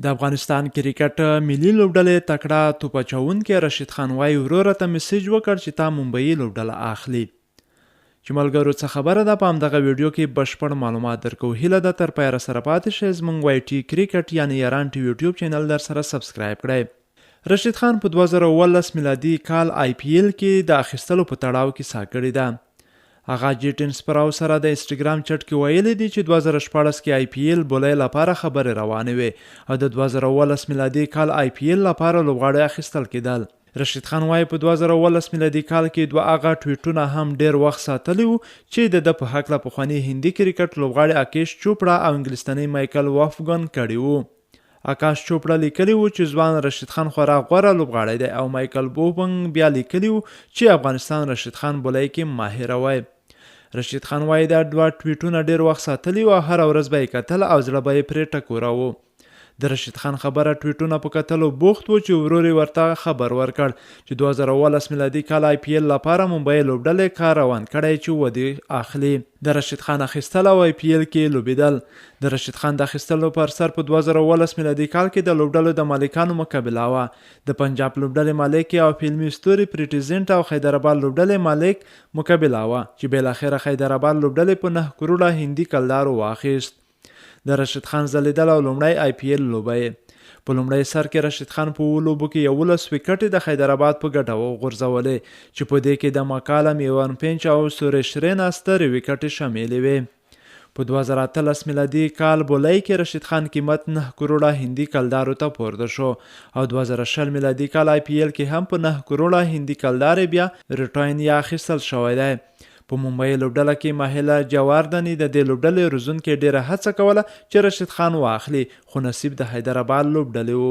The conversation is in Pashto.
د افغانستان کرکټ ملي لوبډلې تکړه توپ اچوونکی رشید خان وايي وروره ته میسج وکړ چې تا ممبيي لوبډله اخلي. چې ملګرو څه خبره ده په همدغه ویډیو کې بشپړ معلومات درکوو هیله ده تر پایه راسره پاتې شئ زمونږ وای ټي کرکټ یعنی یاران ټي یوټیوب چینل درسره سبسکرایب کړئ. رشید خان په 2017 میلادي کال آی پي ایل کې د اخیستلو په تړاو کې سا کړې ده. اغا جیټن سپراو سره د انسټګرام چټ کې ویلي دي چې 2016 کې آی پي ایل بولۍ لپاره خبرې روانې وې او د 2017 میلادي کال آی پي ایل لپاره لوبغاړي اخیستل کېدل. رشید خان وايي په 2017 میلادي کال کې دوه هغه ټویټونه هم ډېر وخت ساتلي وو چې د ده په هکله پخواني هندي کرکټ لوبغاړي اکیش چوپړا او انګلستاني مایکل وفګن کړي وو. اکاش چوپړا لیکلي وو چې ځوان رشید خان خورا غوره لوبغاړی دی او مایکل بوبنګ بیا لیکلي وو چې افغانستان رشید خان بولۍ کې ماهروی. رشید خان وايي دا دوه ټویټونه ډېر وخت ساتلي وو او هره ورځ به یې کتل او زړه به یې پرې ټکوراوه. د رشید خان خبره ټویټونه په کتلو بوخت وو چې ورور یې ورته خبر ورکړ چې 2017 میلادي کال آی پي ایل لپاره ممبۍ لوبډلې کار روان کړی چې ودې اخلي. د رشید خان اخیستل او آی پي ایل کې لوبېدل. د رشید خان د اخیستلو پر سر په 2017 میلادي کال کې د لوبډلو د مالکانو مقابله وه. د پنجاب لوبډلې مالک او فلمي ستوري پریټي زینټا او خیدرآباد لوبډلې مالک مقابله وه چې بالاخره خیدرآباد لوبډلې په 9 کروړه هندي کلدارو واخیست. د رشید خان ځلېدل او لومړی آی پي ایل لوبه یې. په لومړی سر کې رشید خان په اوو لوبو کې 11 ویکټې د خیدرآباد په ګټه وغورځولې چې په دې کې د مکالم، ایوان پینچ او سوریش رینا سترې ویکټې شاملې وې. په 2018 میلادي کال بولۍ کې رشید خان قیمت 9 کروړه هندي کلدارو ته پورته شو او 2020 میلادي کال آی پي ایل کې هم په 9 کروړه هندي کلدارې بیا ریټاین یا اخیستل شوی دی. په ممبۍ لوبډله کې مهیله جواردني د دې لوبډلې روزونکې ډېره هڅه کوله چې رشید خان واخلي، خو نصیب د حیدراباد لوبډلې و.